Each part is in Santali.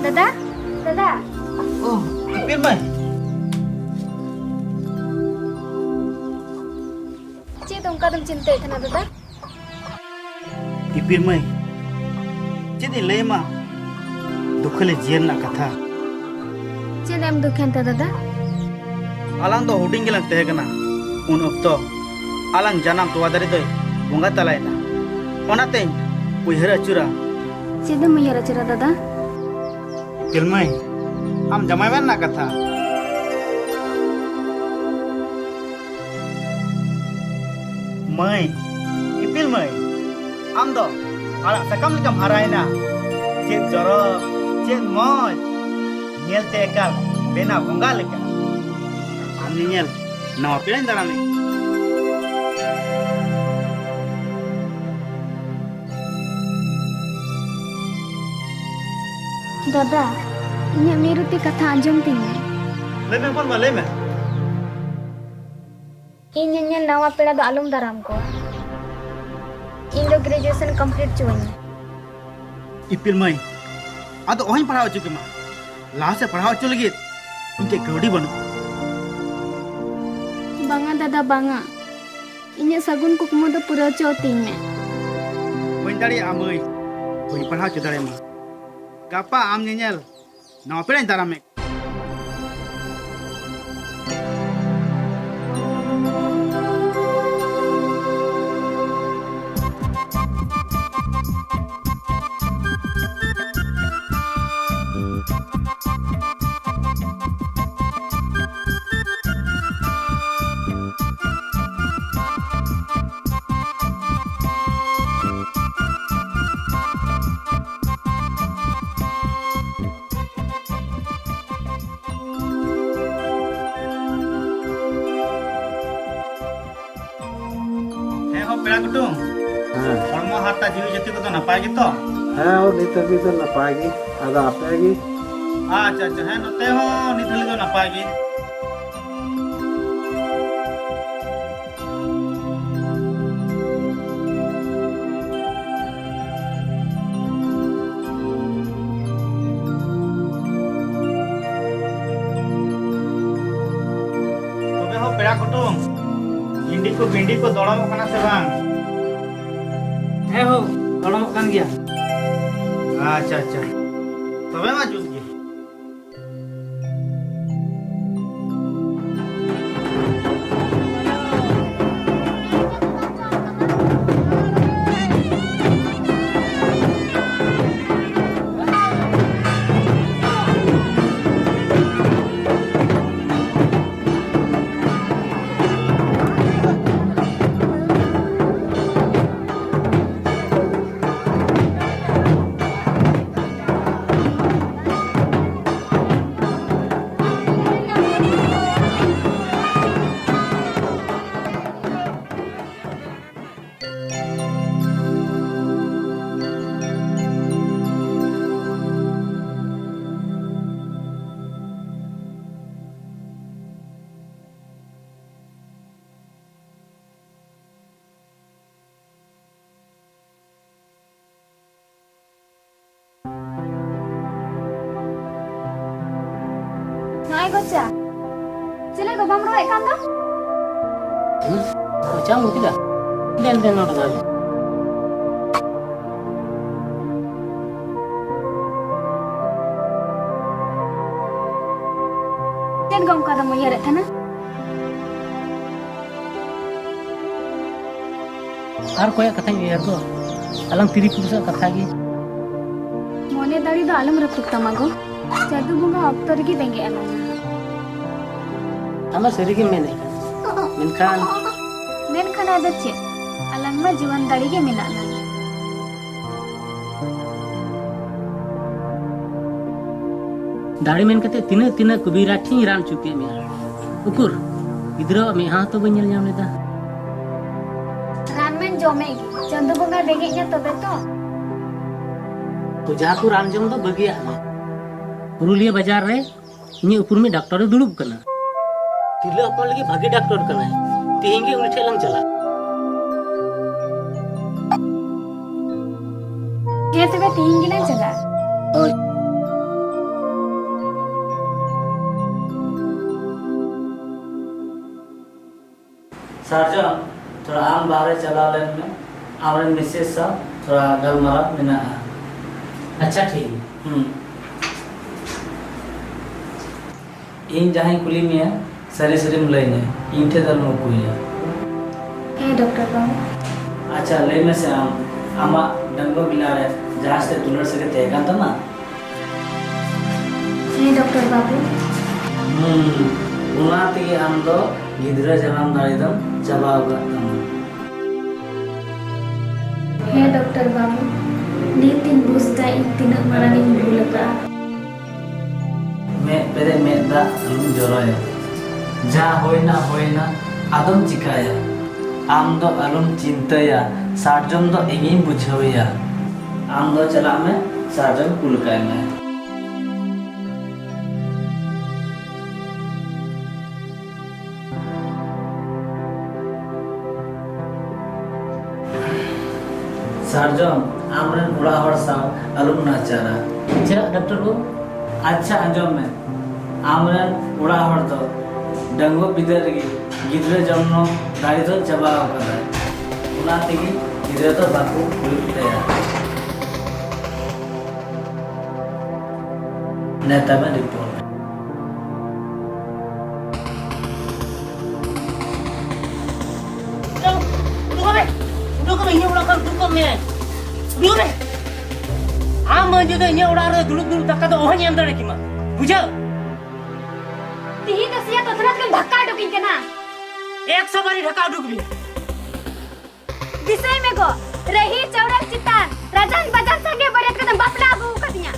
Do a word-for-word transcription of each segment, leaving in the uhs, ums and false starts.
ᱫᱟᱫᱟ, ᱫᱟᱫᱟ᱾ ᱳ, ᱤᱯᱤᱞ ᱢᱟᱹᱭ᱾ ᱪᱮᱫ ᱚᱱᱠᱟ ᱫᱚᱢ ᱪᱤᱱᱛᱟᱹᱭᱮᱫ ᱠᱟᱱᱟ ᱫᱟᱫᱟ? ᱤᱯᱤᱞ ᱢᱟᱹᱭ, ᱪᱮᱫ ᱤᱧ ᱞᱟᱹᱭ ᱟᱢᱟ? ᱫᱩᱠᱷᱟᱹᱞᱤ ᱡᱤᱭᱚᱱ ᱨᱮᱱᱟᱜ ᱠᱟᱛᱷᱟ᱾ ᱪᱮᱫ ᱮᱢ ᱫᱩᱠᱷᱮᱱ ᱛᱮ ᱫᱟᱫᱟ? ᱟᱞᱟᱝ ᱫᱚ ᱦᱩᱰᱤᱧ ᱜᱮᱞᱟᱝ ᱛᱟᱦᱮᱸ ᱠᱟᱱᱟ᱾ ᱩᱱ ᱚᱠᱛᱚ ᱟᱞᱟᱝ ᱡᱟᱱᱟᱢ ᱛᱚᱣᱟ ᱫᱟᱨᱮ ᱫᱚᱭ ᱵᱚᱸᱜᱟ ᱛᱟᱞᱟᱭᱮᱱᱟ᱾ ᱚᱱᱟᱛᱮᱧ ᱩᱭᱦᱟᱹᱨ ᱟᱹᱪᱩᱨᱟ᱾ ᱪᱮᱫ ᱮᱢ ᱩᱭᱦᱟᱹᱨ ᱟᱹᱪᱩᱨᱟ ᱫᱟᱫᱟ? ᱤᱯᱤᱞ ᱢᱟᱹᱭ, ᱟᱢ ᱡᱟᱢᱟᱭ ᱢᱮ ᱨᱮᱱᱟᱜ ᱠᱟᱛᱷᱟ᱾ ᱢᱟᱹᱭ, ᱤᱯᱤᱞ ᱢᱟᱹᱭ, ᱟᱢ ᱫᱚ ᱟᱲᱟᱜ ᱥᱟᱠᱟᱢ ᱞᱮᱠᱟᱢ ᱦᱟᱨᱟᱭᱮᱱᱟ᱾ ᱪᱮᱫ ᱪᱚᱨᱚᱠ, ᱪᱮᱫ ᱢᱚᱡᱽ, ᱧᱮᱞᱛᱮ ᱮᱠᱟᱞ ᱵᱮᱱᱟᱣ ᱵᱚᱸᱜᱟ ᱞᱮᱠᱟ᱾ ᱟᱢ ᱧᱮᱧᱮᱞ ᱱᱟᱣᱟ ᱯᱮᱲᱟᱧ ᱫᱟᱨᱟᱢᱮ᱾ ᱫᱟᱫᱟ, ᱤᱧᱟᱹᱜ ᱢᱤᱨᱩᱛᱤ ᱠᱟᱛᱷᱟ ᱟᱸᱡᱚᱢ ᱛᱤᱧ ᱢᱮ᱾ ᱞᱟᱹᱭ ᱢᱮ ᱦᱚᱯᱚᱱ ᱵᱟ, ᱞᱟᱹᱭ ᱢᱮ᱾ ᱤᱧ ᱧᱮᱧᱮᱞ ᱱᱟᱣᱟ ᱯᱮᱲᱟ ᱫᱚ ᱟᱞᱚᱢ ᱫᱟᱨᱟᱢ ᱠᱚᱣᱟ᱾ ᱤᱧ ᱫᱚ graduation complete ᱦᱚᱪᱚᱣᱟᱹᱧ ᱢᱮ᱾ ᱤᱯᱤᱞ ᱢᱟᱹᱭ, ᱟᱫᱚ ᱚᱦᱚᱧ ᱯᱟᱲᱦᱟᱣ ᱦᱚᱪᱚ ᱠᱮᱢᱟ᱾ ᱞᱟᱦᱟ ᱥᱮᱫ ᱯᱟᱲᱦᱟᱣ ᱦᱚᱪᱚ ᱞᱟᱹᱜᱤᱫ ᱤᱧ ᱴᱷᱮᱱ ᱠᱟᱹᱣᱰᱤ ᱵᱟᱹᱱᱩᱜᱼᱟ᱾ ᱵᱟᱝᱟ ᱫᱟᱫᱟ, ᱵᱟᱝᱟ᱾ ᱤᱧᱟᱹᱜ ᱥᱟᱹᱜᱩᱱ ᱠᱩᱠᱢᱩ ᱫᱚ ᱯᱩᱨᱟᱹᱣ ᱦᱚᱪᱚ ᱛᱤᱧ ᱢᱮ᱾ ᱵᱟᱹᱧ ᱫᱟᱲᱮᱭᱟᱜᱼᱟ ᱢᱟᱹᱭ, ᱵᱟᱹᱧ ᱯᱟᱲᱦᱟᱣ ᱦᱚᱪᱚ ᱫᱟᱲᱮᱭᱟᱢᱟ᱾ ᱜᱟᱯᱟ ᱟᱢ ᱧᱮᱧᱮᱞ ᱱᱟᱣᱟ ᱯᱮᱲᱟᱧ ᱫᱟᱨᱟᱢᱮᱫ᱾ ᱯᱮᱲᱟ ᱠᱩᱴᱩᱢ, ᱦᱮᱸ᱾ ᱦᱚᱲᱢᱚ ᱦᱟᱨᱛᱟ ᱡᱤᱣᱤ ᱡᱟᱹᱛᱤ ᱠᱚᱫᱚ ᱱᱟᱯᱟᱭ ᱜᱮᱛᱚ? ᱦᱮᱸ, ᱱᱤᱛ ᱦᱟᱹᱵᱤᱡ ᱫᱚ ᱱᱟᱯᱟᱭ ᱜᱮ᱾ ᱟᱫᱚ ᱟᱯᱮ ᱜᱮ? ᱟᱪᱪᱷᱟ, ᱟᱪᱪᱷᱟ, ᱦᱮᱸ, ᱱᱚᱛᱮ ᱦᱚᱸ ᱱᱤᱛ ᱦᱟᱹᱵᱤᱡ ᱫᱚ ᱱᱟᱯᱟᱭ ᱜᱮ᱾ ᱛᱚᱵᱮ ᱦᱳ ᱯᱮᱲᱟ ᱠᱩᱴᱩᱢ, ᱵᱷᱤᱱᱰᱤ ᱠᱚ, ᱵᱷᱤᱱᱰᱤ ᱠᱚ ᱫᱚᱲᱚᱢᱚᱜ ᱠᱟᱱᱟ ᱥᱮ ᱵᱟᱝ? ᱦᱮᱸ ᱦᱳ, ᱫᱚᱲᱚᱢᱚᱜ ᱠᱟᱱ ᱜᱮᱭᱟ᱾ ᱟᱪᱪᱷᱟ, ᱟᱪᱪᱷᱟ, ᱛᱚᱵᱮ ᱢᱟ ᱡᱩᱛ ᱜᱮ᱾ ᱱᱚᱜᱼᱚᱭ ᱜᱚ ᱪᱟ᱾ ᱪᱮᱞᱮ ᱜᱚ ᱵᱟᱢ ᱨᱚᱲᱮᱫ ᱠᱟᱱ ᱫᱚ? ᱦᱩᱸ? ᱜᱚ ᱪᱟᱢ ᱟᱹᱜᱩ ᱠᱮᱫᱟ? ᱫᱮᱱ, ᱫᱮᱱ, ᱱᱚᱰᱮ ᱫᱚ᱾ ᱪᱮᱫ ᱜᱚ ᱚᱱᱠᱟ ᱫᱚᱢ ᱩᱭᱦᱟᱹᱨᱮᱫ ᱠᱟᱱᱟ? ᱟᱨ ᱚᱠᱚᱭᱟᱜ ᱠᱟᱛᱷᱟᱧ ᱩᱭᱦᱟᱹᱨ ᱜᱚ? ᱟᱞᱟᱝ ᱛᱤᱨᱤ ᱯᱩᱨᱩᱥᱟᱜ ᱠᱟᱛᱷᱟ ᱜᱮ᱾ ᱢᱚᱱᱮ ᱫᱟᱲᱮ ᱫᱚ ᱟᱞᱚᱢ ᱨᱟᱹᱯᱩᱫ ᱛᱟᱢᱟ ᱜᱚ᱾ ᱪᱟᱸᱫᱳ ᱵᱚᱸᱜᱟ ᱚᱠᱛᱚ ᱨᱮᱜᱮ ᱵᱮᱸᱜᱮᱫ ᱟᱢᱟ᱾ ᱟᱢ ᱢᱟ ᱥᱟᱹᱨᱤ ᱜᱮᱢ ᱢᱮᱱᱮᱫ ᱠᱟᱱ᱾ ᱢᱮᱱᱠᱷᱟᱱ ᱢᱮᱱᱠᱷᱟᱱ ᱟᱫᱚ ᱪᱮᱫ? ᱟᱞᱟᱝ ᱢᱟ ᱡᱩᱣᱟᱹᱱ ᱫᱟᱲᱮ ᱜᱮ ᱢᱮᱱᱟᱜ ᱞᱟᱝ᱾ ᱫᱟᱲᱮ ᱢᱮᱱ ᱠᱟᱛᱮ ᱛᱤᱱᱟᱹᱜ, ᱛᱤᱱᱟᱹᱜ ᱠᱚᱵᱤᱨᱟᱡᱽ ᱴᱷᱮᱱ ᱨᱟᱱ ᱦᱚᱪᱚ ᱠᱮᱫ ᱢᱮᱭᱟ᱾ ᱩᱠᱩᱨ, ᱜᱤᱫᱽᱨᱟᱹᱣᱟᱜ ᱢᱮᱫᱦᱟ ᱦᱚᱸᱛᱚ ᱵᱟᱹᱧ ᱧᱮᱞ ᱧᱟᱢ ᱞᱮᱫᱟ᱾ ᱨᱟᱱ ᱡᱚᱢᱮᱫ ᱜᱮ᱾ ᱪᱟᱸᱫᱚ ᱵᱚᱸᱜᱟᱭ ᱵᱮᱸᱜᱮᱫ ᱧᱟ ᱛᱚᱵᱮ ᱛᱚ᱾ ᱚᱡᱷᱟ ᱠᱚ ᱨᱟᱱ ᱡᱚᱢ ᱫᱚ ᱵᱟᱹᱜᱤᱭᱟᱜ ᱢᱮ᱾ ᱯᱩᱨᱩᱞᱤᱭᱟᱹ ᱵᱟᱡᱟᱨ ᱨᱮ ᱤᱧᱟᱹᱜ ᱩᱯᱨᱩᱢᱤᱡ ᱰᱟᱠᱛᱟᱨ ᱮ ᱫᱩᱲᱩᱵ ᱠᱟᱱᱟ᱾ ᱛᱤᱨᱞᱟᱹ ᱦᱚᱯᱚᱱ ᱞᱟᱹᱜᱤᱫ ᱵᱷᱟᱜᱮ ᱰᱟᱠᱛᱟᱨ ᱠᱟᱱᱟᱭ᱾ ᱛᱮᱦᱮᱧ ᱜᱮ ᱩᱱᱤ ᱴᱷᱮᱱ ᱞᱟᱝ ᱪᱟᱞᱟᱜᱼᱟ᱾ ᱦᱮᱸ, ᱛᱚᱵᱮ ᱛᱮᱦᱮᱧ ᱜᱮᱞᱟᱝ ᱪᱟᱞᱟᱜᱼᱟ᱾ ᱦᱳᱭ᱾ ᱥᱟᱨᱡᱚᱢ, ᱛᱷᱚᱲᱟ ᱟᱢ ᱵᱟᱦᱨᱮ ᱪᱟᱞᱟᱣ ᱞᱮᱱ ᱢᱮ, ᱟᱢᱨᱮᱱ ᱢᱤᱥᱮᱥ ᱥᱟᱶ ᱛᱷᱚᱲᱟ ᱜᱟᱞᱢᱟᱨᱟᱣ ᱢᱮᱱᱟᱜᱼᱟ᱾ ᱟᱪᱪᱷᱟ, ᱴᱷᱤᱠ ᱜᱮᱭᱟ᱾ ᱦᱩᱸ᱾ ᱤᱧ ᱡᱟᱦᱟᱸᱧ ᱠᱩᱞᱤ ᱢᱮᱭᱟ, ᱥᱟᱹᱨᱤ ᱥᱟᱹᱨᱤᱢ ᱞᱟᱹᱭᱟᱹᱧᱟ, ᱤᱧ ᱴᱷᱮᱱ ᱫᱚ ᱟᱞᱚᱢ ᱩᱠᱩᱭᱟ᱾ ᱦᱮᱸ, ᱰᱚᱠᱴᱚᱨ ᱵᱟᱹᱵᱩ᱾ ᱟᱪᱪᱷᱟ, ᱞᱟᱹᱭ ᱢᱮᱥᱮ ᱟᱢ, ᱟᱢᱟᱜ ᱰᱟᱺᱜᱩᱣᱟᱹ ᱵᱮᱞᱟ ᱨᱮ ᱡᱟᱦᱟᱸᱭ ᱥᱟᱛᱮ ᱫᱩᱞᱟᱹᱲ ᱥᱟᱹᱜᱟᱹᱭ ᱛᱟᱦᱮᱸ ᱠᱟᱱ ᱛᱟᱢᱟ? ᱦᱮᱸ, ᱰᱚᱠᱴᱚᱨ ᱵᱟᱹᱵᱩ᱾ ᱦᱩᱸ, ᱚᱱᱟ ᱛᱮᱜᱮ ᱟᱢ ᱫᱚ ᱜᱤᱫᱽᱨᱟᱹ ᱡᱟᱱᱟᱢ ᱫᱟᱲᱮ ᱫᱚᱢ ᱪᱟᱵᱟ ᱟᱠᱟᱫ ᱛᱟᱢᱟ᱾ ᱦᱮᱸ, ᱰᱚᱠᱴᱚᱨ ᱵᱟᱹᱵᱩ, ᱱᱤᱛ ᱤᱧ ᱵᱩᱡᱽ ᱫᱟ ᱤᱧ ᱛᱤᱱᱟᱹᱜ ᱢᱟᱨᱟᱝ ᱤᱧ ᱵᱷᱩᱞ ᱟᱠᱟᱫᱼᱟ᱾ ᱢᱮᱫ ᱯᱮᱨᱮᱡ ᱢᱮᱫ ᱫᱟᱜ ᱟᱞᱚᱢ ᱡᱚᱨᱚᱭᱟ᱾ ᱡᱟ ᱦᱩᱭᱱᱟ ᱦᱩᱭᱱᱟ, ᱟᱫᱚᱢ ᱪᱤᱠᱟᱹᱭᱟ? ᱟᱢ ᱫᱚ ᱟᱞᱚᱢ ᱪᱤᱱᱛᱟᱹᱭᱟ, ᱥᱟᱨᱡᱚᱢ ᱫᱚ ᱤᱧᱤᱧ ᱵᱩᱡᱷᱟᱹᱣᱮᱭᱟ᱾ ᱟᱢ ᱫᱚ ᱪᱟᱞᱟᱜ ᱢᱮ, ᱥᱟᱨᱡᱚᱢ ᱠᱩᱞ ᱠᱟᱭ ᱢᱮ᱾ ᱥᱟᱨᱡᱚᱢ, ᱟᱢᱨᱮᱱ ᱚᱲᱟᱜ ᱦᱚᱲ ᱥᱟᱶ ᱟᱞᱚᱢ ᱱᱟᱪᱟᱨᱟ᱾ ᱪᱮᱫᱟᱜ, ᱰᱟᱠᱛᱟᱨ ᱵᱟᱹᱵᱩ? ᱟᱪᱪᱷᱟ, ᱟᱸᱡᱚᱢ ᱢᱮ, ᱟᱢᱨᱮᱱ ᱚᱲᱟᱜ ᱦᱚᱲ ᱫᱚ ᱰᱟᱺᱜᱩᱣᱟᱹ ᱵᱤᱫᱟᱹᱞ ᱨᱮᱜᱮ ᱜᱤᱫᱽᱨᱟᱹ ᱡᱚᱱᱢᱚ ᱫᱟᱲᱮ ᱫᱚ ᱪᱟᱵᱟ ᱟᱠᱟᱫᱟ, ᱚᱱᱟ ᱛᱮᱜᱮ ᱜᱤᱫᱽᱨᱟᱹ ᱫᱚ ᱵᱟᱠᱚ ᱦᱩᱭᱩᱜ ᱛᱟᱭᱟ᱾ ᱱᱮᱛᱟᱨ ᱢᱟ ᱨᱤᱯᱳᱨᱴ᱾ ᱩᱰᱩᱠᱚᱜ ᱢᱮ! ᱩᱰᱩᱠᱚᱜ ᱢᱮ! ᱤᱧᱟᱹᱜ ᱚᱲᱟᱜ ᱠᱷᱚᱱ ᱩᱰᱩᱠᱚᱜ ᱢᱮ! ᱩᱰᱩᱠᱚᱜ ᱢᱮ! ᱟᱢ ᱢᱟᱹᱡᱷᱤ ᱫᱚ ᱤᱧᱟᱹᱜ ᱚᱲᱟᱜ ᱨᱮ ᱫᱩᱲᱩᱵ ᱫᱩᱲᱩᱵ ᱫᱟᱠᱟ ᱫᱚ ᱚᱦᱚᱧ ᱮᱢ ᱫᱟᱲᱮ ᱠᱮᱢᱟ᱾ ᱵᱩᱡᱷᱟᱹᱣ? ᱛᱤᱦᱤᱧ ᱫᱚ ᱥᱮᱭᱟ ᱛᱚᱛᱨᱟᱛ ᱠᱷᱚᱱ ᱫᱷᱟᱠᱟ ᱩᱰᱩᱠᱤᱧ ᱠᱟᱱᱟ᱾ ᱮᱠᱥᱚ ᱵᱟᱨᱤᱧ ᱫᱷᱟᱠᱟ ᱩᱰᱩᱠ ᱢᱮᱭᱟ᱾ ᱫᱤᱥᱟᱹᱭ ᱢᱮ ᱜᱚ, ᱨᱟᱹᱦᱤ ᱪᱟᱣᱲᱟᱞ ᱪᱮᱛᱟᱱ ᱨᱟᱡᱟᱱ ᱵᱟᱡᱟᱱ ᱥᱟᱸᱜᱮ ᱵᱟᱹᱨᱭᱟᱹᱛ ᱠᱟᱛᱮᱢ ᱵᱟᱯᱞᱟ ᱟᱹᱜᱩ ᱟᱠᱟᱫᱤᱧᱟ᱾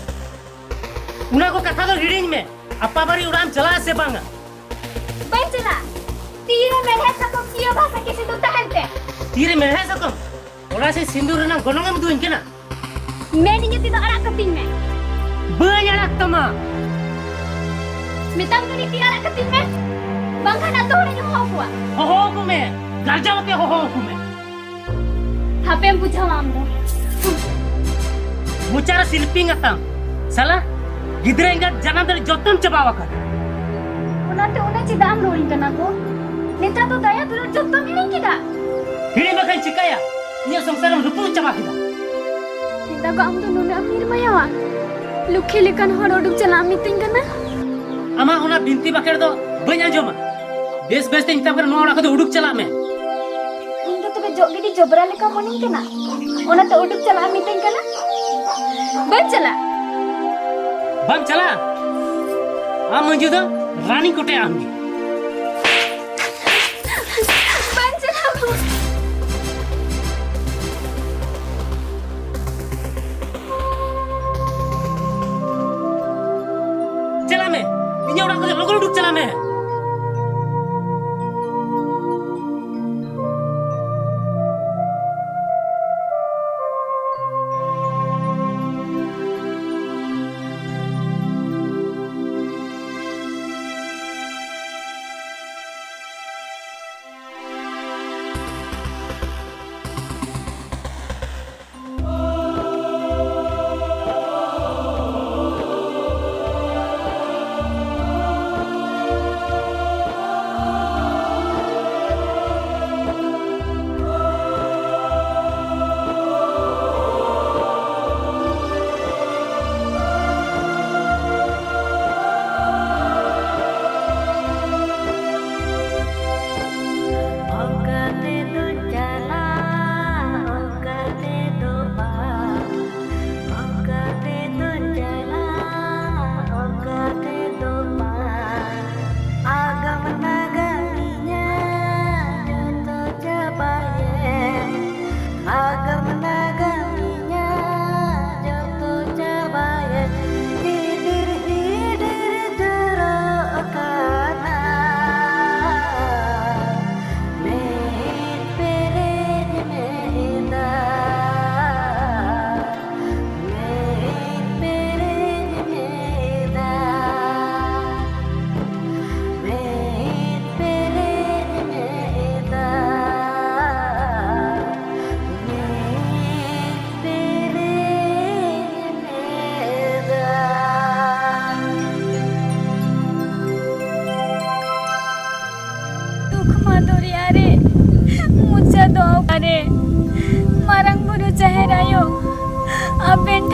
ᱚᱱᱟ ᱠᱚ ᱠᱟᱛᱷᱟ ᱫᱚ ᱦᱤᱲᱤᱧ ᱢᱮ᱾ ᱟᱯᱟ ᱵᱟᱨᱮ ᱚᱲᱟᱜ ᱮᱢ ᱪᱟᱞᱟᱜᱼᱟ ᱥᱮ ᱵᱟᱝᱟ? ᱵᱟᱹᱧ ᱪᱟᱞᱟᱜᱼᱟ᱾ ᱛᱤ ᱨᱮ ᱢᱮᱲᱦᱮᱫ ᱥᱟᱠᱚᱢ, ᱛᱤ ᱨᱮ ᱵᱷᱟᱥᱟ ᱠᱤ ᱥᱤᱸᱫᱩᱨ ᱛᱟᱦᱮᱱ ᱛᱮ᱾ ᱛᱤᱨᱮ ᱢᱮᱲᱦᱮᱫ ᱥᱟᱠᱟᱢ, ᱚᱱᱟ ᱥᱮ ᱥᱤᱸᱫᱩᱨ ᱨᱮᱱᱟᱜ ᱜᱚᱱᱚᱝ ᱮᱢ ᱩᱫᱩᱜ ᱟᱹᱧ ᱠᱟᱱᱟ? ᱢᱮᱱᱤᱧ ᱛᱤ ᱫᱚ ᱟᱲᱟᱜ ᱠᱟᱹᱛᱤᱧ ᱢᱮ᱾ ᱵᱟᱹᱧ ᱟᱲᱟᱜ ᱛᱟᱢᱟ᱾ ᱢᱮᱛᱟᱢ ᱠᱟᱹᱱᱟᱹᱧ ᱛᱤ ᱟᱲᱟᱜ ᱠᱟᱹᱛᱤᱧ ᱢᱮ, ᱵᱟᱝᱠᱷᱟᱱ ᱟᱛᱳ ᱦᱚᱲᱤᱧ ᱦᱚᱦᱚ ᱟᱠᱚᱣᱟ᱾ ᱦᱚᱦᱚ ᱟᱠᱚ ᱢᱮ, ᱜᱟᱨᱡᱟᱣ ᱟᱛᱮ ᱦᱚᱦᱚ ᱟᱠᱚ ᱢᱮ᱾ ᱦᱟᱯᱮᱢ ᱵᱩᱡᱷᱟᱹᱣᱟ ᱟᱢ ᱫᱚ᱾ ᱢᱚᱪᱟ ᱨᱮ ᱥᱤᱞᱯᱤᱧ ᱟᱛᱟᱢ᱾ ᱥᱟᱞᱟ, ᱜᱤᱫᱽᱨᱟᱹ ᱮᱸᱜᱟᱛ ᱡᱟᱱᱟᱢ ᱫᱟᱲᱮ ᱡᱚᱛᱚᱢ ᱪᱟᱵᱟ ᱟᱠᱟᱫ᱾ ᱚᱱᱟᱛᱮ ᱩᱱᱟᱹᱜ ᱪᱮᱫᱟᱜ ᱮᱢ ᱨᱚᱲᱤᱧ ᱠᱟᱱᱟ ᱜᱳ? ᱱᱮᱛᱟᱨ ᱫᱚ ᱫᱟᱭᱟ ᱫᱩᱞᱟᱹᱲ ᱡᱚᱛᱚᱢ ᱦᱤᱲᱤᱧ ᱠᱮᱫᱟ? ᱦᱤᱲᱤᱧ ᱵᱟᱠᱷᱟᱱ ᱪᱤᱠᱟᱹᱭᱟ? ᱤᱧᱟᱹᱜ ᱥᱚᱝᱥᱟᱨᱮᱢ ᱨᱟᱹᱯᱩᱫ ᱪᱟᱵᱟ ᱠᱮᱫᱟ᱾ ᱪᱮᱫᱟᱜ ᱜᱳ ᱟᱢ ᱫᱚ ᱱᱩᱱᱟᱹᱜ ᱮᱢ ᱱᱤᱨᱢᱟᱭᱟᱣᱟ? ᱞᱩᱠᱷᱤ ᱞᱮᱠᱟᱱ ᱦᱚᱲ ᱩᱰᱩᱠ ᱪᱟᱞᱟᱜ ᱮᱢ ᱢᱤᱛᱟᱹᱧ ᱠᱟᱱᱟ? ᱟᱢᱟᱜ ᱚᱱᱟ ᱵᱤᱱᱛᱤ ᱵᱟᱠᱷᱮᱲ ᱫᱚ ᱵᱟᱹᱧ ᱟᱸᱡᱚᱢᱟ᱾ ᱵᱮᱥ ᱵᱮᱥ ᱛᱮᱧ ᱢᱮᱛᱟᱢ ᱠᱟᱱᱟ, ᱱᱚᱣᱟ ᱚᱲᱟᱜ ᱠᱷᱚᱱ ᱫᱚ ᱩᱰᱩᱠ ᱪᱟᱞᱟᱜ ᱢᱮ᱾ ᱤᱧ ᱫᱚ ᱛᱚᱵᱮ ᱡᱚᱜ ᱜᱤᱰᱤ ᱡᱚᱵᱽᱨᱟ ᱞᱮᱠᱟ ᱢᱚᱱᱮᱧ ᱠᱟᱱᱟ, ᱚᱱᱟᱛᱮ ᱩᱰᱩᱠ ᱪᱟᱞᱟᱜ ᱮᱢ ᱢᱤᱛᱟᱹᱧ ᱠᱟᱱᱟ? ᱵᱟᱹᱧ ᱪᱟᱞᱟᱜ᱾ ᱵᱟᱢ ᱪᱟᱞᱟᱜᱼᱟ? ᱟᱢ ᱢᱟᱹᱡᱷᱤ ᱫᱚ ᱨᱟᱱᱤ ᱠᱚᱴᱮ ᱟᱢ ᱜᱮ᱾ ᱵᱟᱹᱧ ᱪᱟᱞᱟᱜᱼᱟ᱾ ᱪᱟᱞᱟᱜ ᱢᱮ, ᱤᱧᱟᱹᱜ ᱚᱲᱟᱜ ᱠᱷᱚᱱ ᱞᱚᱜᱚᱱ ᱩᱰᱩᱠ ᱪᱟᱞᱟᱜ ᱢᱮ᱾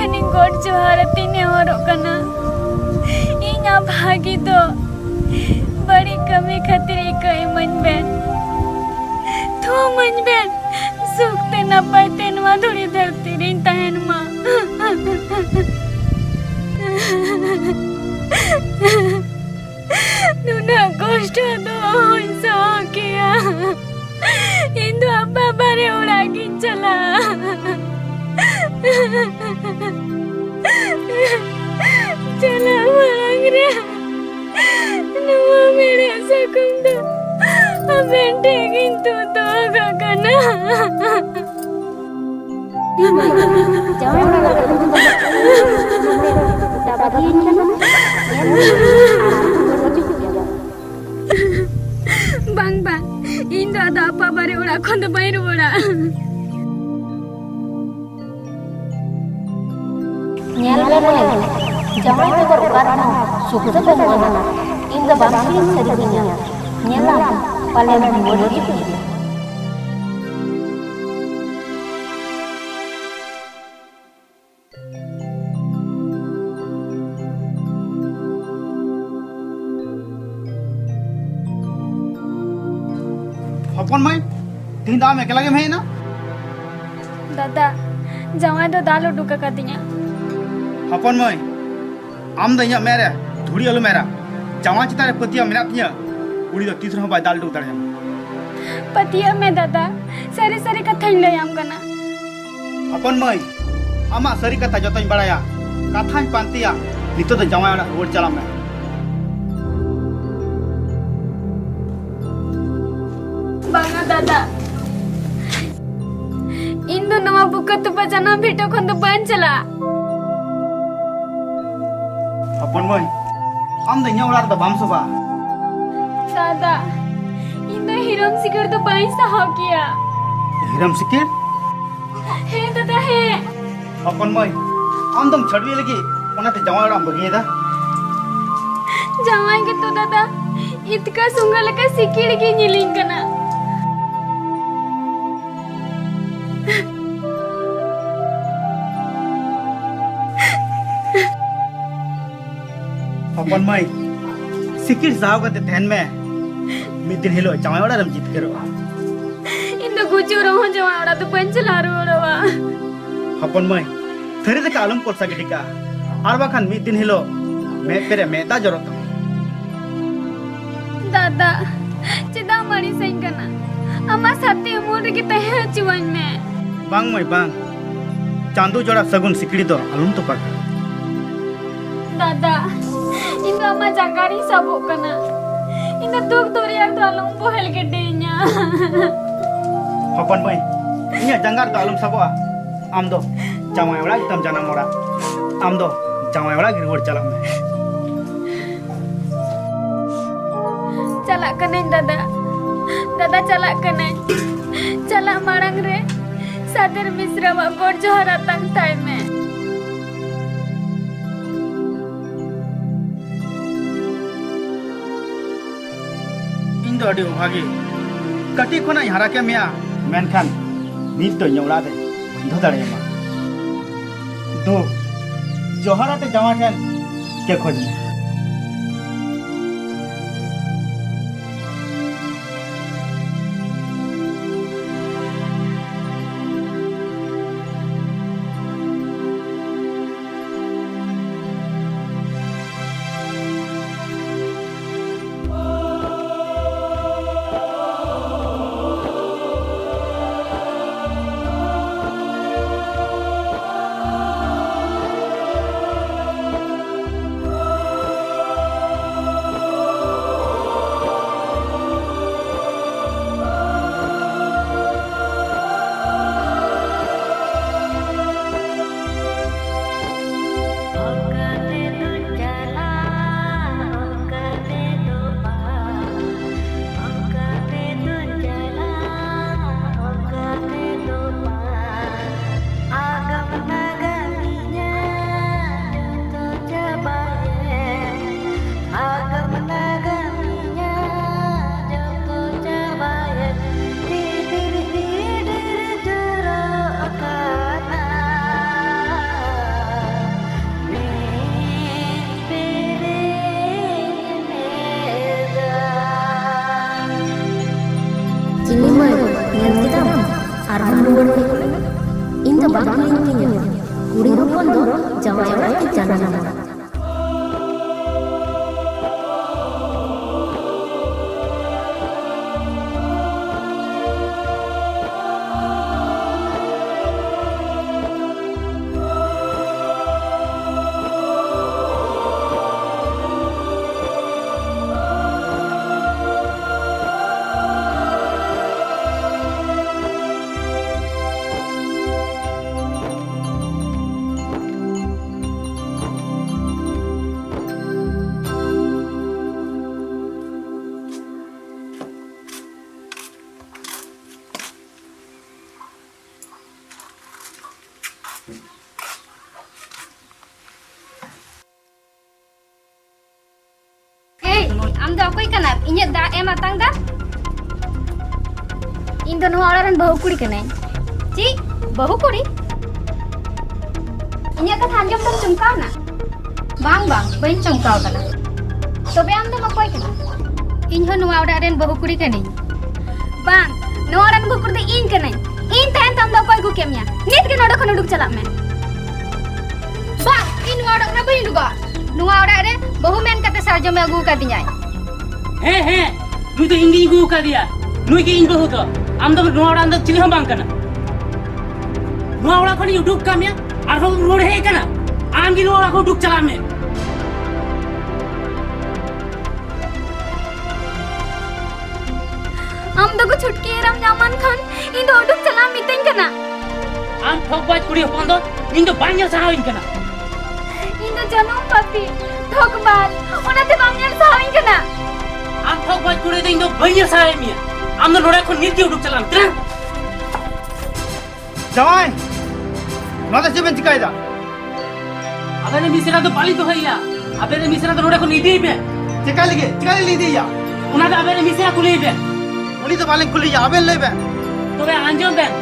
ᱤᱧ ᱜᱚᱰ ᱡᱚᱦᱟᱨ ᱟᱛᱮᱧ ᱱᱮᱦᱚᱨᱚᱜ ᱠᱟᱱᱟ, ᱤᱧᱟᱜ ᱵᱷᱟᱹᱜᱤ ᱫᱚ ᱵᱟᱹᱲᱤᱡ ᱠᱟᱹᱢᱤ ᱠᱷᱟᱹᱛᱤᱨ ᱤᱠᱟᱹ ᱤᱢᱟᱹᱧ ᱵᱮᱱ᱾ ᱛᱷᱩᱢᱟᱹᱧ ᱵᱮᱱ, ᱥᱩᱠ ᱛᱮ ᱱᱟᱯᱟᱭ ᱛᱮ ᱱᱚᱣᱟ ᱫᱷᱩᱲᱤ ᱫᱷᱟᱹᱨᱛᱤ ᱨᱤᱧ ᱛᱟᱦᱮᱱ ᱢᱟ᱾ ᱱᱩᱱᱟᱹᱜ ᱠᱚᱥᱴᱚ ᱫᱚ ᱚᱦᱚᱧ ᱥᱟᱦᱟᱣ ᱠᱮᱭᱟ᱾ ᱤᱧ ᱫᱚ ᱟᱯᱟ ᱵᱟᱨᱮ ᱚᱲᱟᱜ ᱜᱤᱧ ᱪᱟᱞᱟᱜᱼᱟ᱾ ᱪᱟᱞᱟᱜ ᱢᱟᱲᱟᱝ ᱨᱮ ᱱᱚᱣᱟ ᱢᱮᱲᱦᱮᱫ ᱥᱟᱠᱚᱢ ᱫᱚ ᱟᱵᱮᱱ ᱴᱷᱮᱱ ᱜᱤᱧ ᱛᱩᱫ ᱫᱚᱦᱚ ᱠᱟᱜ ᱠᱟᱱᱟ᱾ ᱡᱟᱶᱟᱭ ᱚᱲᱟᱜ ᱨᱮ ᱟᱹᱞᱩ ᱫᱚ ᱜᱚᱴᱟ ᱵᱟᱹᱜᱤᱭᱟᱹᱧ ᱠᱟᱱᱟ᱾ ᱧᱮᱞ ᱢᱮ, ᱟᱨ ᱟᱢ ᱫᱚ ᱦᱤᱡᱩᱜ ᱜᱮᱭᱟ᱾ ᱵᱟᱝ, ᱵᱟᱝ, ᱤᱧ ᱫᱚ ᱟᱫᱚ ᱟᱯᱟ ᱵᱟᱨᱮ ᱚᱲᱟᱜ ᱠᱷᱚᱱ ᱫᱚ ᱵᱟᱹᱧ ᱨᱩᱣᱟᱹᱲᱟ᱾ ᱧᱮᱞ ᱢᱮ ᱢᱟᱹᱭ, ᱡᱟᱶᱟᱭ ᱵᱮᱜᱚᱨ ᱚᱠᱟ ᱨᱮᱦᱚᱸ ᱥᱩᱠ ᱫᱚ ᱵᱟᱹᱱᱩᱜ ᱟᱱᱟ᱾ ᱤᱧ ᱫᱚ ᱵᱟᱢ ᱦᱤᱲᱤᱧ ᱥᱟᱹᱨᱤ ᱠᱤᱧᱟ᱾ ᱧᱮᱞᱟᱢ, ᱯᱟᱞᱮᱢ ᱨᱩᱣᱟᱹᱲ ᱦᱤᱡᱩᱜ ᱜᱮᱭᱟ᱾ ᱦᱚᱯᱚᱱ ᱢᱟᱹᱭ, ᱛᱤᱦᱤᱧ ᱫᱚ ᱟᱢ ᱮᱠᱞᱟ ᱜᱮᱢ ᱦᱮᱡ ᱮᱱᱟ? ᱫᱟᱫᱟ, ᱡᱟᱶᱟᱭ ᱫᱚ ᱫᱟᱞ ᱩᱰᱩᱠ ᱟᱠᱟᱫᱤᱧᱟ᱾ ᱦᱚᱯᱚᱱ ᱢᱟᱹᱭ, ᱟᱢ ᱫᱚ ᱤᱧᱟᱜ ᱢᱮᱫ ᱨᱮ ᱫᱷᱩᱲᱤ ᱟᱞᱚᱢ ᱮᱨᱟ᱾ ᱡᱟᱶᱟᱭ ᱪᱮᱛᱟᱱ ᱨᱮ ᱯᱟᱹᱛᱭᱟᱹᱣ ᱢᱮᱱᱟᱜ ᱛᱤᱧᱟᱹ, ᱩᱱᱤ ᱫᱚ ᱛᱤᱥ ᱨᱮᱦᱚᱸ ᱵᱟᱭ ᱫᱟᱞ ᱩᱰᱩᱠ ᱫᱟᱲᱮᱭᱟᱢᱟ᱾ ᱯᱟᱹᱛᱭᱟᱹᱣ ᱢᱮ ᱫᱟᱫᱟ, ᱥᱟᱹᱨᱤ ᱥᱟᱹᱨᱤ ᱠᱟᱛᱷᱟᱧ ᱞᱟᱹᱭᱟᱢ ᱠᱟᱱᱟ᱾ ᱦᱚᱯᱚᱱ ᱢᱟᱹᱭ, ᱟᱢᱟᱜ ᱥᱟᱹᱨᱤ ᱠᱟᱛᱷᱟ ᱡᱚᱛᱚᱧ ᱵᱟᱲᱟᱭᱟ᱾ ᱠᱟᱛᱷᱟᱧ ᱯᱟᱱᱛᱮᱭᱟ, ᱱᱤᱛᱚᱜ ᱫᱚ ᱡᱟᱶᱟᱭ ᱚᱲᱟᱜ ᱨᱩᱣᱟᱹᱲ ᱪᱟᱞᱟᱜ ᱢᱮ᱾ ᱵᱟᱝᱟ ᱫᱟᱫᱟ, ᱤᱧ ᱫᱚ ᱱᱚᱣᱟ ᱵᱩᱠᱟᱹ ᱛᱚᱯᱟ ᱡᱟᱱᱟᱢ ᱵᱷᱤᱴᱟᱹ ᱠᱷᱚᱱ ᱫᱚ ᱵᱟᱹᱧ ᱪᱟᱞᱟᱜᱼᱟ᱾ ᱦᱚᱯᱚᱱ ᱢᱟᱹᱭ, ᱟᱢ ᱫᱚ ᱤᱧᱟᱹᱜ ᱚᱲᱟᱜ ᱨᱮᱫᱚ ᱵᱟᱢ ᱥᱚᱵᱷᱟᱜᱼᱟ᱾ ᱫᱟᱫᱟ, ᱤᱧ ᱫᱚ ᱦᱤᱨᱚᱢ ᱥᱤᱠᱟᱹᱲ ᱫᱚ ᱵᱟᱹᱧ ᱥᱟᱦᱟᱣ ᱠᱮᱭᱟ᱾ ᱦᱤᱨᱚᱢ ᱥᱤᱠᱟᱹᱲ? ᱦᱮᱸ ᱫᱟᱫᱟ, ᱦᱮᱸ᱾ ᱦᱚᱯᱚᱱ ᱢᱟᱹᱭ, ᱟᱢ ᱫᱚᱢ ᱪᱷᱟᱹᱰᱣᱤ ᱞᱟᱹᱜᱤᱫ, ᱚᱱᱟᱛᱮ ᱡᱟᱶᱟᱭ ᱚᱲᱟᱜ ᱮᱢ ᱵᱟᱹᱜᱤᱭᱮᱫᱟ? ᱡᱟᱶᱟᱭ ᱜᱮᱛᱚ ᱫᱟᱫᱟ, ᱤᱛᱠᱟ ᱥᱩᱸᱜᱟ ᱞᱮᱠᱟ ᱥᱤᱠᱤᱲ ᱜᱮ ᱧᱮᱞᱤᱧ ᱠᱟᱱᱟ᱾ ᱦᱚᱯᱚᱱ ᱢᱟᱹᱭ, ᱥᱤᱠᱤᱲ ᱥᱟᱦᱟᱣ ᱠᱟᱛᱮ ᱛᱟᱦᱮᱱ ᱢᱮ᱾ ᱢᱤᱫ ᱫᱤᱱ ᱦᱤᱞᱳᱜ ᱡᱟᱶᱟᱭ ᱚᱲᱟᱜ ᱨᱮᱢ ᱡᱤᱛᱠᱟᱹᱨᱚᱜᱼᱟ᱾ ᱤᱧ ᱫᱚ ᱜᱩᱡᱩᱜ ᱨᱮᱦᱚᱸ ᱡᱟᱶᱟᱭ ᱚᱲᱟᱜ ᱫᱚ ᱵᱟᱹᱧ ᱪᱟᱞᱟᱣ ᱨᱩᱣᱟᱹᱲᱚᱜᱼᱟ᱾ ᱦᱚᱯᱚᱱ ᱢᱟᱹᱭ, ᱛᱷᱟᱹᱨᱤ ᱫᱟᱠᱟ ᱟᱞᱚᱢ ᱠᱚᱞᱥᱟ ᱜᱤᱰᱤ ᱠᱟᱜᱼᱟ, ᱟᱨ ᱵᱟᱠᱷᱟᱱ ᱢᱤᱫ ᱫᱤᱱ ᱦᱤᱞᱳᱜ ᱢᱮᱫ ᱯᱮᱨᱮ ᱢᱮᱫ ᱫᱟᱜ ᱡᱚᱨᱚᱜ ᱛᱟᱢᱟ᱾ ᱫᱟᱫᱟ, ᱪᱮᱫᱟᱜ ᱮᱢ ᱟᱹᱲᱤᱥᱟᱹᱧ ᱠᱟᱱᱟ? ᱟᱢᱟᱜ ᱥᱟᱛᱮ ᱩᱢᱩᱞ ᱨᱮᱜᱮ ᱛᱟᱦᱮᱸ ᱦᱚᱪᱚᱣᱟᱹᱧ ᱢᱮ᱾ ᱵᱟᱝ ᱢᱟᱹᱭ, ᱵᱟᱝ᱾ ᱪᱟᱸᱫᱚ ᱡᱚᱲᱟ ᱥᱟᱹᱜᱩᱱ ᱥᱤᱠᱲᱤ ᱫᱚ ᱟᱞᱚᱢ ᱛᱚᱯᱟᱜᱟ᱾ ᱫᱟᱫᱟ, ᱤᱧ ᱫᱚ ᱟᱢᱟᱜ ᱡᱟᱸᱜᱟ ᱨᱤᱧ ᱥᱟᱵᱚᱜ ᱠᱟᱱᱟ᱾ ᱤᱧ ᱫᱚ ᱫᱩᱠ ᱫᱚᱨᱭᱟ ᱨᱮᱫᱚ ᱟᱞᱚᱢ ᱵᱚᱦᱮᱞ ᱜᱤᱰᱤᱧᱟ᱾ ᱦᱚᱯᱚᱱ ᱢᱟᱹᱭ, ᱤᱧᱟᱹᱜ ᱡᱟᱸᱜᱟ ᱨᱮᱫᱚ ᱟᱞᱚᱢ ᱥᱟᱵᱚᱜᱼᱟ᱾ ᱟᱢ ᱫᱚ ᱡᱟᱶᱟᱭ ᱚᱲᱟᱜ ᱜᱮᱛᱟᱢ ᱡᱟᱱᱟᱢ ᱚᱲᱟᱜ᱾ ᱟᱢ ᱫᱚ ᱡᱟᱶᱟᱭ ᱚᱲᱟᱜ ᱜᱮ ᱨᱩᱣᱟᱹᱲ ᱪᱟᱞᱟᱜ ᱢᱮ᱾ ᱪᱟᱞᱟᱜ ᱠᱟᱹᱱᱟᱹᱧ ᱫᱟᱫᱟ᱾ ᱫᱟᱫᱟ, ᱪᱟᱞᱟᱜ ᱠᱟᱹᱱᱟᱹᱧ᱾ ᱪᱟᱞᱟᱜ ᱢᱟᱲᱟᱝ ᱨᱮ ᱥᱟᱫᱮᱨ ᱢᱤᱥᱨᱟᱣᱟᱜ ᱜᱚᱰ ᱡᱚᱦᱟᱨ ᱟᱛᱟᱝ ᱛᱟᱭ ᱢᱮ᱾ ᱤᱧ ᱫᱚ ᱟᱹᱰᱤ ᱚᱵᱷᱟᱜᱤ᱾ ᱠᱟᱹᱴᱤᱡ ᱠᱷᱚᱱᱟᱜ ᱤᱧ ᱦᱟᱨᱟ ᱠᱮᱫ ᱢᱮᱭᱟ, ᱢᱮᱱᱠᱷᱟᱱ ᱱᱤᱛ ᱫᱚ ᱤᱧᱟᱹᱜ ᱚᱲᱟᱜ ᱨᱮ ᱵᱟᱹᱧ ᱫᱚᱦᱚ ᱫᱟᱲᱮᱭᱟᱢᱟ᱾ ᱫᱩ, ᱡᱚᱦᱟᱨ ᱟᱛᱮ ᱡᱟᱶᱟᱭ ᱴᱷᱮᱱ ᱠᱮ ᱠᱷᱚᱡᱽ ᱢᱮ᱾ ᱨᱩᱣᱟᱹᱲ ᱠᱟᱹᱧ ᱢᱮ᱾ ᱤᱧ ᱫᱚ ᱵᱟᱝ ᱤᱧ ᱠᱤᱧᱟ᱾ ᱠᱩᱲᱤ ᱦᱚᱯᱚᱱ ᱫᱚ ᱡᱟᱶᱟᱭ ᱚᱲᱟᱜ ᱜᱮ ᱡᱟᱱᱟᱢᱚᱜᱼᱟ᱾ ᱮᱭ, ᱟᱢ ᱫᱚ ᱚᱠᱚᱭ ᱠᱟᱱᱟᱢ? ᱤᱧᱟᱹᱜ ᱫᱟᱜ ᱮᱢ ᱟᱛᱟᱝ ᱫᱟ? ᱤᱧ ᱫᱚ ᱱᱚᱣᱟ ᱚᱲᱟᱜ ᱨᱮᱱ ᱵᱟᱹᱦᱩ ᱠᱩᱲᱤ ᱠᱟᱹᱱᱟᱹᱧ᱾ ᱪᱮᱫ? ᱵᱟᱹᱦᱩ ᱠᱩᱲᱤ? ᱤᱧᱟᱹᱜ ᱠᱟᱛᱷᱟ ᱟᱸᱡᱚᱢ ᱛᱮᱢ ᱪᱚᱢᱠᱟᱣ ᱱᱟ? ᱵᱟᱝ, ᱵᱟᱝ, ᱵᱟᱹᱧ ᱪᱚᱢᱠᱟᱣ ᱠᱟᱱᱟ᱾ ᱛᱚᱵᱮ ᱟᱢ ᱫᱚᱢ ᱚᱠᱚᱭ ᱠᱟᱱᱟ? ᱤᱧ ᱦᱚᱸ ᱱᱚᱣᱟ ᱚᱲᱟᱜ ᱨᱮᱱ ᱵᱟᱹᱦᱩ ᱠᱩᱲᱤ ᱠᱟᱹᱱᱟᱹᱧ᱾ ᱵᱟᱝ, ᱱᱚᱣᱟ ᱚᱲᱟᱜ ᱨᱮᱱ ᱵᱟᱹᱦᱩ ᱠᱩᱲᱤ ᱫᱚ ᱤᱧ ᱠᱟᱹᱱᱟᱹᱧ᱾ ᱤᱧ ᱛᱟᱦᱮᱱ ᱛᱮ ᱟᱢ ᱫᱚ ᱚᱠᱚᱭ ᱟᱹᱜᱩ ᱠᱮᱫ ᱢᱮᱭᱟ? ᱱᱤᱛ ᱜᱮ ᱱᱚᱰᱮ ᱠᱷᱚᱱ ᱩᱰᱩᱠ ᱪᱟᱞᱟᱜ ᱢᱮ᱾ ᱵᱟᱝ, ᱤᱧ ᱱᱚᱣᱟ ᱚᱲᱟᱜ ᱠᱷᱚᱱᱟᱜ ᱵᱟᱹᱧ ᱩᱰᱩᱠᱚᱜᱼᱟ᱾ ᱱᱚᱣᱟ ᱚᱲᱟᱜ ᱨᱮ ᱵᱟᱹᱦᱩ ᱢᱮᱱ ᱠᱟᱛᱮ ᱥᱟᱨᱡᱚᱢᱮ ᱟᱹᱜᱩ ᱟᱠᱟᱫᱤᱧᱟᱭ᱾ ᱦᱮᱸ, ᱦᱮᱸ, ᱱᱩᱭ ᱫᱚ ᱤᱧ ᱜᱤᱧ ᱟᱹᱜᱩ ᱟᱠᱟᱫᱮᱭᱟ᱾ ᱱᱩᱭ ᱜᱮ ᱤᱧ ᱵᱟᱹᱦᱩ ᱫᱚ᱾ ᱟᱢ ᱫᱚ ᱱᱚᱣᱟ ᱚᱲᱟᱜ ᱨᱮᱱ ᱫᱚ ᱪᱤᱞᱤ ᱦᱚᱸ ᱵᱟᱝ ᱠᱟᱱᱟ᱾ ᱱᱚᱣᱟ ᱚᱲᱟᱜ ᱠᱷᱚᱱᱤᱧ ᱩᱰᱩᱠ ᱠᱟᱜ ᱢᱮᱭᱟ, ᱟᱨᱦᱚᱸ ᱨᱩᱣᱟᱹᱲ ᱦᱮᱡ ᱟᱠᱟᱱᱟ᱾ ᱟᱢ ᱜᱮ ᱱᱚᱣᱟ ᱚᱲᱟᱜ ᱠᱷᱚᱱ ᱩᱰᱩᱠ ᱪᱟᱞᱟᱜ ᱢᱮ᱾ ᱟᱢ ᱫᱚ ᱜᱚ ᱪᱷᱩᱴᱠᱤ ᱮᱨᱟᱢ ᱧᱟᱢᱟᱱ ᱠᱷᱟᱱ ᱤᱧ ᱫᱚ ᱩᱰᱩᱠ ᱪᱟᱞᱟᱜ ᱮᱢ ᱢᱤᱛᱟᱹᱧ ᱠᱟᱱᱟ᱾ ᱟᱢ ᱴᱷᱚᱠᱵᱟᱡᱽ ᱠᱩᱲᱤ ᱦᱚᱯᱚᱱ ᱫᱚ ᱤᱧ ᱫᱚ ᱵᱟᱝ ᱧᱮᱞ ᱥᱟᱦᱟᱣᱤᱧ ᱠᱟᱱᱟ᱾ ᱤᱧ ᱫᱚ ᱡᱟᱹᱱᱩᱢ ᱯᱟᱹᱯᱤ, ᱴᱷᱚᱠᱵᱟᱡᱽ, ᱚᱱᱟᱛᱮ ᱵᱟᱢ ᱧᱮᱞ ᱥᱟᱦᱟᱣᱤᱧ ᱠᱟᱱᱟ᱾ ᱟᱢ ᱴᱷᱚᱠᱵᱟᱡᱽ ᱠᱩᱲᱤ ᱫᱚ ᱤᱧ ᱫᱚ ᱵᱟᱹᱧ ᱧᱮᱞ ᱥᱟᱦᱟᱣᱮᱫ ᱢᱮᱭᱟ᱾ ᱟᱢ ᱫᱚ ᱱᱚᱰᱮ ᱠᱷᱚᱱ ᱱᱤᱛ ᱜᱮ ᱩᱰᱩᱠ ᱪᱟᱞᱟᱜ ᱢᱮ᱾ ᱛᱤᱱᱟᱹᱜ? ᱡᱟᱶᱟᱭ, ᱱᱚᱣᱟ ᱫᱚ ᱪᱮᱫ ᱵᱮᱱ ᱪᱤᱠᱟᱭᱮᱫᱟ? ᱟᱵᱮᱱ ᱨᱮᱱ ᱢᱤᱥᱨᱟ ᱫᱚ ᱵᱟᱹᱞᱤᱧ ᱫᱚᱦᱚᱭᱮᱭᱟ᱾ ᱟᱵᱮᱱ ᱨᱮᱱ ᱢᱤᱥᱨᱟ ᱫᱚ ᱱᱚᱰᱮ ᱠᱷᱚᱱ ᱤᱫᱤᱭᱮ ᱵᱮᱱ᱾ ᱪᱮᱠᱟ ᱞᱟᱹᱜᱤᱫ? ᱪᱮᱠᱟ ᱞᱟᱹᱜᱤᱫ ᱞᱤᱧ ᱤᱫᱤᱭᱮᱭᱟ? ᱚᱱᱟ ᱫᱚ ᱟᱵᱮᱱ ᱨᱮᱱ ᱢᱤᱥᱨᱟ ᱠᱩᱞᱤᱭᱮ ᱵᱮᱱ᱾ ᱩᱱᱤ ᱫᱚ ᱵᱟᱹᱞᱤᱧ ᱠᱩᱞᱤᱭᱮᱭᱟ, ᱟᱵᱮᱱ ᱞᱟᱹᱭ ᱵᱮᱱ᱾ ᱛᱚᱵᱮ ᱟᱸᱡᱚᱢ ᱵᱮᱱ,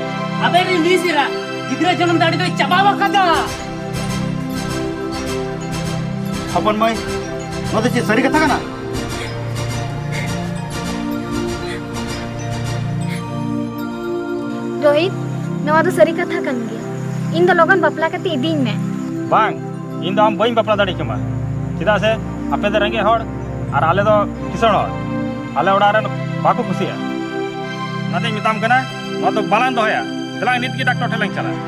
ᱟᱵᱮᱱ ᱨᱮᱱ ᱢᱤᱥᱨᱟ ᱜᱤᱫᱽᱨᱟᱹ ᱡᱚᱱᱚᱢ ᱫᱟᱲᱮ ᱫᱚᱭ ᱪᱟᱵᱟ ᱟᱠᱟᱫᱟ᱾ ᱦᱚᱯᱚᱱ ᱢᱟᱹᱭ, ᱱᱚᱣᱟ ᱫᱚ ᱪᱮᱫ ᱥᱟᱹᱨᱤ ᱠᱟᱛᱷᱟ ᱠᱟᱱᱟ? ᱨᱳᱦᱤᱛ, ᱱᱚᱣᱟ ᱫᱚ ᱥᱟᱹᱨᱤ ᱠᱟᱛᱷᱟ ᱠᱟᱱ ᱜᱮᱭᱟ᱾ ᱤᱧ ᱫᱚ ᱞᱚᱜᱚᱱ ᱵᱟᱯᱞᱟ ᱠᱟᱛᱮ ᱤᱫᱤᱧ ᱢᱮ᱾ ᱵᱟᱝ, ᱤᱧ ᱫᱚ ᱟᱢ ᱵᱟᱹᱧ ᱵᱟᱯᱞᱟ ᱫᱟᱲᱮ ᱠᱮᱢᱟ᱾ ᱪᱮᱫᱟᱜ ᱥᱮ ᱟᱯᱮ ᱫᱚ ᱨᱮᱸᱜᱮᱡ ᱦᱚᱲ ᱟᱨ ᱟᱞᱮ ᱫᱚ ᱠᱤᱥᱟᱹᱬ ᱦᱚᱲ᱾ ᱟᱞᱮ ᱚᱲᱟᱜ ᱨᱮᱱ ᱵᱟᱠᱚ ᱠᱩᱥᱤᱭᱟᱜᱼᱟ᱾ ᱚᱱᱟᱛᱮᱧ ᱢᱮᱛᱟᱢ ᱠᱟᱱᱟ, ᱱᱚᱣᱟ ᱫᱚ ᱵᱟᱞᱟᱝ ᱫᱚᱦᱚᱭᱟ᱾ ᱫᱮᱞᱟᱝ ᱱᱤᱛ ᱜᱮ ᱰᱟᱠᱛᱚᱨ ᱴᱷᱮᱱ ᱞᱟᱝ ᱪᱟᱞᱟᱜᱼᱟ᱾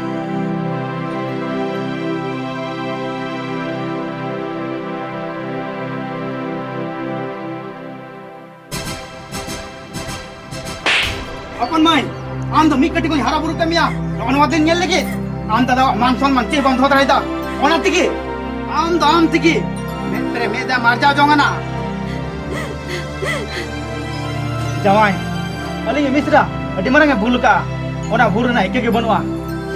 ᱦᱚᱯᱚᱱ ᱢᱟᱹᱭ, ᱟᱢ ᱫᱚ ᱢᱤᱫ ᱠᱟᱹᱴᱤᱡ ᱠᱷᱚᱱ ᱦᱟᱨᱟ ᱵᱩᱨᱩ ᱠᱮᱫ ᱢᱮᱭᱟ, ᱱᱚᱜᱼᱚ ᱱᱚᱣᱟ ᱫᱤᱱ ᱧᱮᱞ ᱞᱟᱹᱜᱤᱫ? ᱟᱢ ᱫᱟᱫᱟᱣᱟᱜ ᱢᱟᱱ ᱥᱚᱱᱢᱟᱱ ᱪᱮᱫ ᱵᱟᱢ ᱫᱚᱦᱚ ᱫᱟᱲᱮᱭᱟᱫᱟ? ᱚᱱᱟ ᱛᱮᱜᱮ ᱟᱢ ᱫᱚ ᱟᱢ ᱛᱮᱜᱮ ᱢᱮᱫ ᱨᱮ ᱢᱮᱫ ᱮᱢ ᱟᱨᱡᱟᱣ ᱡᱚᱝ ᱟᱱᱟ᱾ ᱡᱟᱶᱟᱭ, ᱟᱹᱞᱤᱧ ᱢᱤᱥᱨᱟ ᱟᱹᱰᱤ ᱢᱟᱨᱟᱝ ᱮ ᱵᱷᱩᱞ ᱠᱟᱜᱼᱟ᱾ ᱚᱱᱟ ᱵᱷᱩᱞ ᱨᱮᱱᱟᱜ ᱤᱠᱟᱹ ᱜᱮ ᱵᱟᱹᱱᱩᱜᱼᱟ᱾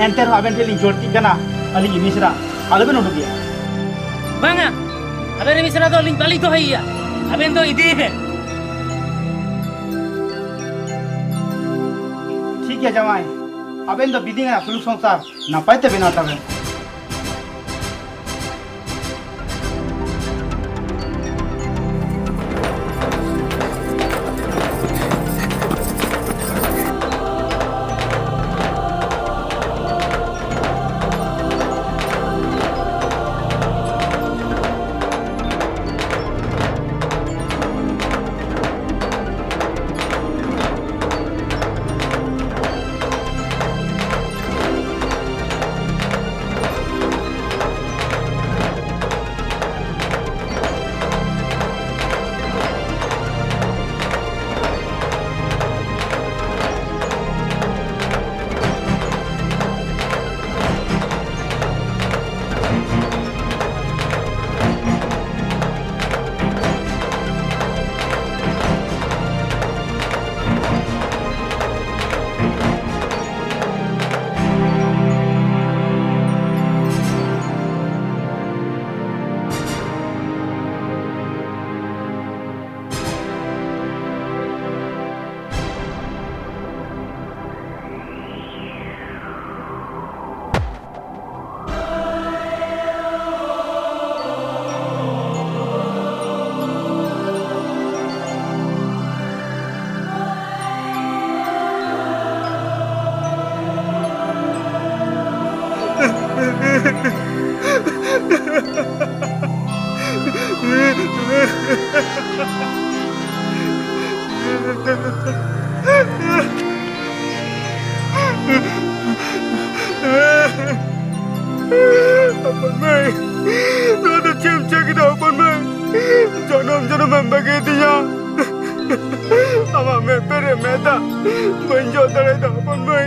ᱮᱱᱛᱮ ᱨᱮᱦᱚᱸ ᱟᱵᱮᱱ ᱴᱷᱮᱱ ᱞᱤᱧ ᱡᱳᱨ ᱪᱮᱫ ᱠᱟᱱᱟ, ᱟᱹᱞᱤᱧ ᱢᱤᱥᱨᱟ ᱟᱞᱚᱵᱮᱱ ᱩᱰᱩᱠᱮᱭᱟ᱾ ᱵᱟᱝᱟ, ᱟᱵᱮᱱ ᱨᱮᱱ ᱢᱤᱥᱨᱟ ᱫᱚ ᱟᱹᱞᱤᱧ ᱵᱟᱹᱞᱤᱧ ᱫᱚᱦᱚᱭᱮᱭᱟ᱾ ᱟᱵᱮᱱ ᱫᱚ ᱤᱫᱤᱭᱮ ᱵᱮᱱ᱾ ᱴᱷᱤᱠ ᱜᱮᱭᱟ ᱡᱟᱶᱟᱭ, ᱟᱵᱮᱱ ᱫᱚ ᱵᱤᱫᱤ ᱟᱨ ᱥᱩᱞᱩᱠ ᱥᱚᱝᱥᱟᱨ ᱱᱟᱯᱟᱭ ᱛᱮ ᱵᱮᱱᱟᱣ ᱛᱟᱵᱮᱱ᱾ ᱦᱚᱯᱚᱱ ᱢᱟᱹᱭ, ᱱᱚᱣᱟ ᱫᱚ ᱪᱮᱫ ᱮᱢ ᱪᱤᱠᱟᱹ ᱠᱮᱫᱟ ᱦᱚᱯᱚᱱ ᱢᱟᱹᱭ? ᱡᱚᱱᱚᱢ ᱡᱚᱱᱚᱢ ᱮᱢ ᱵᱟᱹᱜᱤᱭᱟᱫᱤᱧᱟ᱾ ᱟᱢᱟᱜ ᱢᱮᱫ ᱯᱮᱨᱮ ᱢᱮᱫ ᱫᱟᱜ ᱵᱟᱹᱧ ᱡᱚᱜ ᱫᱟᱲᱮᱭᱟᱫᱟ ᱦᱚᱯᱚᱱ ᱢᱟᱹᱭ᱾